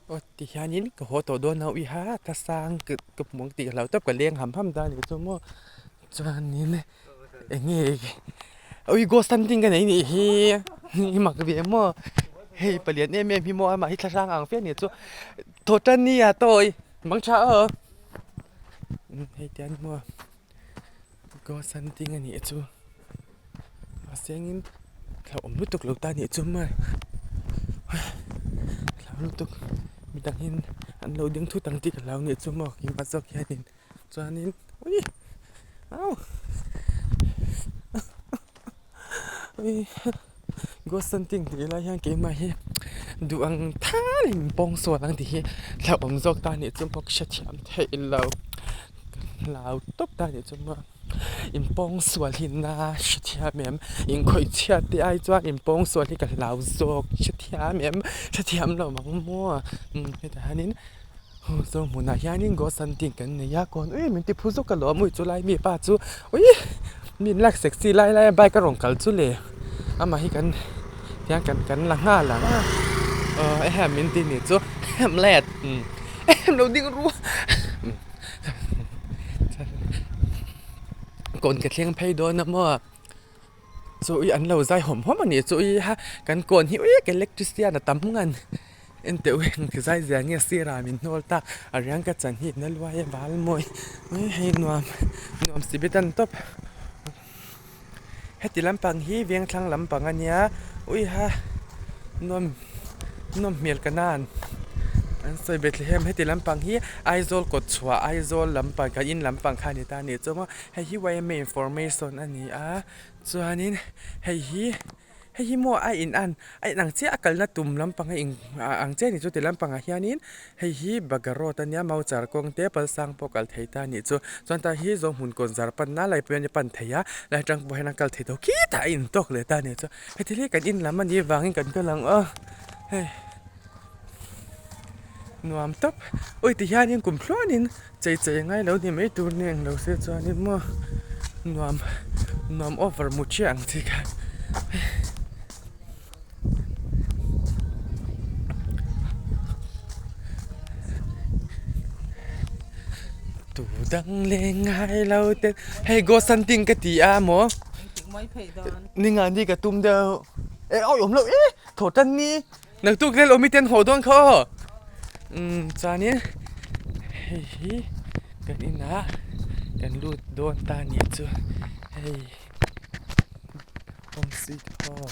Aw ti hianin ka haw tawh dawn a uiha ka sang ka hmu ang tih ka hlau tawp ka leng ham ham ta a nih chu maw chuanin eng nge ui ghost hunting ka nei nih hi i mak ve maw hei palian em em hi maw amah hi thlahrang ang fe a nih chu thaw tan nia tawi mang tha aw hei tian maw ghost hunting a nih chu mahse engin hlauhawm lutuk lo ta nih chu maw hlau lutuk midang hian an lo ding thut ang tih ka hlau nih chu maw keimah zawk hianin chuanin ui au ui ghost hunting tih lai hian keimah hi duh ang thalin pawng sual ang tih hi hlauhawm zawk ta nih chu maw ka hrethiam theih lo ka hlau tawp ta nih chu maw. Inpawng sual hi na hrethiam em? Inkhawih chhiat te ai chuan inpawng sual hi ka hlau zawk hrethiam em? Hrethiam lo ang maw? Umm hetah hianin saw hmunah hianin ghost hunting kan nei a kawn ui min ti phu zuk alawm ui chulai mi pa chu ui mi in lak sexy lai lai a bike a rawn kal chu le amah hi kan tiang kan kan la nghal ang aw ehem min ti nih chu ehem let ehem lo ding ru. Kawn ka thleng phei dawn a maw chu i an lo zai hawm hawm a nih chu i ha kan kawn hi ui ka electrician a tam ngan en teh u eng zai zia nge sir ah min hnawl ta a riang ka chan hi na luai a bal mawi ui hei nuam nuam si bet an tawp heti lampang hi veng thlang lampang a nia ui ha nuam nuam hmel ka nan an sawi Bethlehem heti lampang hi Aizawl kawt chhuah Aizawl lampang kan in lampang kha a ni ta a nih chuan maw hei hi yma information a ni a chuanin hei hi. Hei hi maw a in an a in ang chiah a kalna tum lampang a in ang chiah a ni chu ti lampangah hianin hei hi Baga road a nia Mauchar kawng te Palsang pawh kal thei ta a nih chu chuan tah hi Zohmun kawn zar panna lai pawh hian a pan thei a lai atang pawh hian a kal thei tawh khitah a intawk leh ta a nih chu heti hi kan in lam a nih vangin kan kal ang aw hei nuam tawp ui ti hianin kum thluanin chei chei ngai lo ni mai tur nen lo se chuanin maw nuam nuam over mu chiah ang chi kha tu dang leh ngai lo te hei ghost hunting ka ti a maw ninga ni ka tum deuh eh a awm loh e thaw tan ni. Naktuk vel awmi te an haw dawn kha aw umm chuanin hei hi kan inah kan lut dawn ta nih chu hei home sweet home.